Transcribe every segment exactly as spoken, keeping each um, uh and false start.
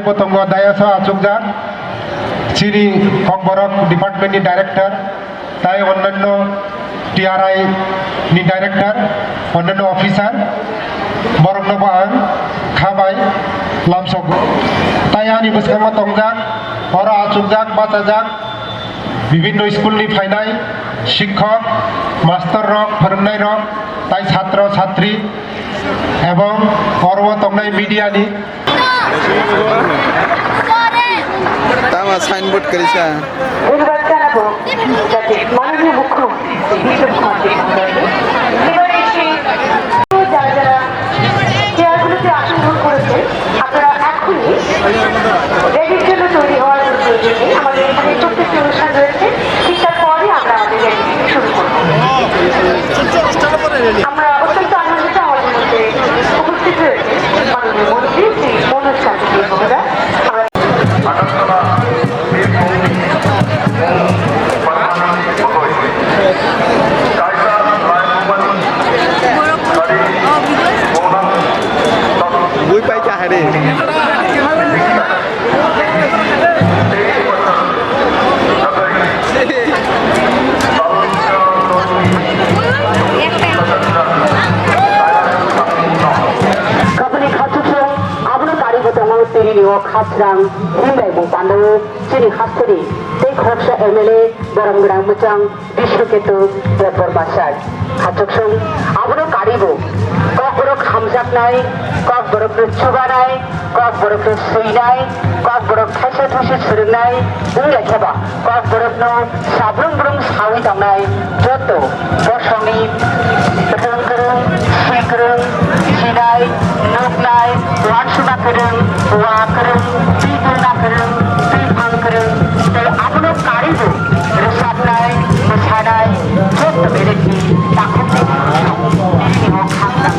Bo tongo dayas o achukjak chini Kokborok department ni director tai onnanno T R I ni director, onnanno officer, borokno bo ang kha bai lamsogo. Tai ani bwskango tongjak, oro achukjak, bachajak, bibinno school ni phainai sikhok, master rok, phwrwngnairok, tai chhatro chhatri, ebong oro tongnai media ni. Tama signboard kwrwi sa. ধন্যবাদ জানাবো জাতির মাননীয় মুখ্যমন্ত্রী বিপ্লব কুমার দেব মহোদয়কে। এবার এসে যারা যারা চেয়ারগুলোতে আসন গ্রহণ করেছে, আপনারা এখনই রেলির জন্য তৈরি হওয়ার কোনো প্রয়োজন নেই। আমাদের এখানে ছোট্ট একটি অনুষ্ঠান রয়েছে, ঠিক তার পরে আমরা আমাদের রেলি শুরু করব। আমরা অত্যন্ত আনন্দিত আমাদের মধ্যে উপস্থিত হয়েছে মাননীয় মন্ত্রী শ্রী মনোজ কান্তি মহোদয়। আমরা আগরতলা বীরভূমি মৌ পারমাণবিক বন্দর কাইসা ফ্লাইওভার গাড়ি মৌলানা Bui pai kha hai re. Kabini khachuksong abono karibo tongo tini o khasrang himbai bo pando chini hasteni tei khoroksa M L A borom gwnang mwchang Biswaketu Debbarma sir. Khachuksong abono karibo Kokborok hamjaknai, Kokborokno chubanai, Kokborokno swinai, Kokborok thaisa thusi swrwngnai, wngya kheba Kokborokno sabrung brung sawi tongnai joto bosongni rwng kwrwng, swi kwrwng, sinai, nuknai, uansukna kwrwng, ua kwrwng, twi dulna kwrwng, twi phang kwrwng, tei abono karibo rwchapnai, mwsanai, joto belekni takhukni bini o khamnai.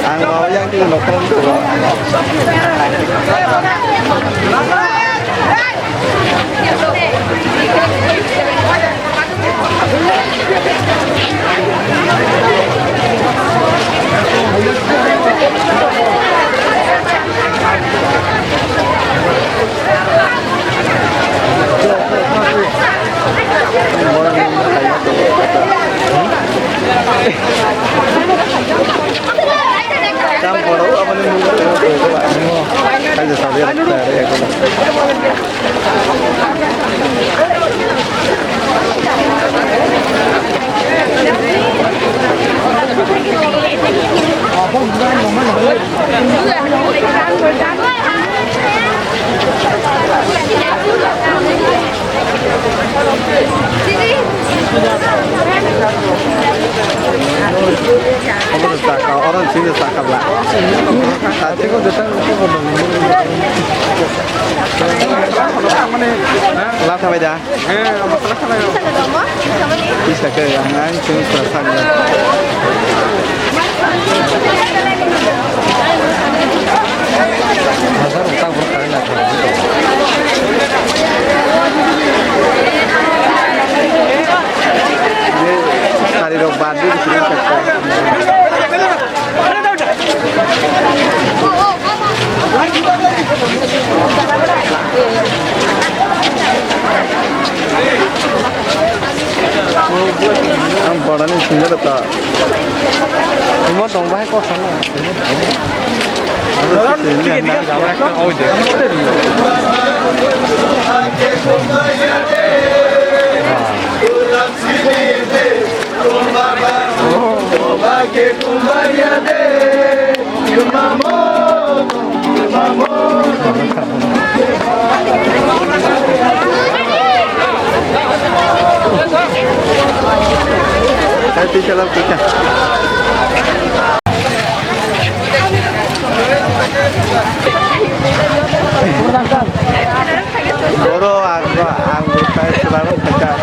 Ang bawa yang di lokal tu. Obo saka, oron sini saka bla. Saka. Latha bai da. Tisa ke ang ang sini saka. Bazar utang bro kare na. Sari rok bandi sini saka. Ang borani sinjalo ta. Imo tong bahai kok sana. Boro ang, ang bukai selalu pecah.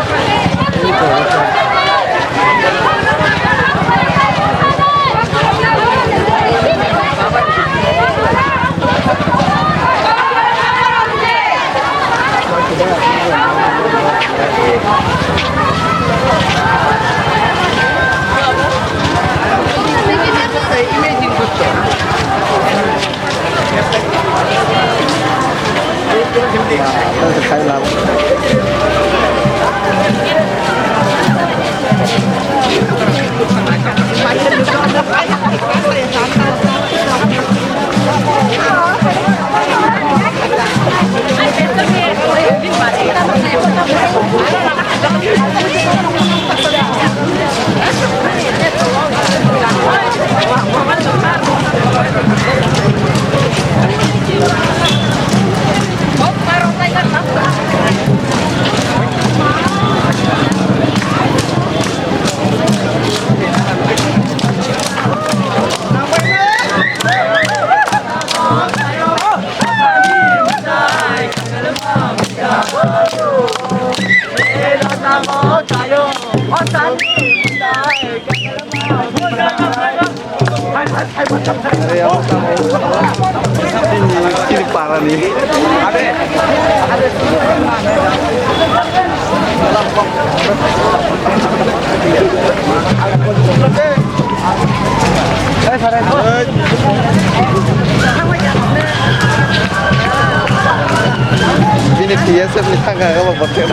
Chini, chini parani. Bini P S F ni thangka abo bote.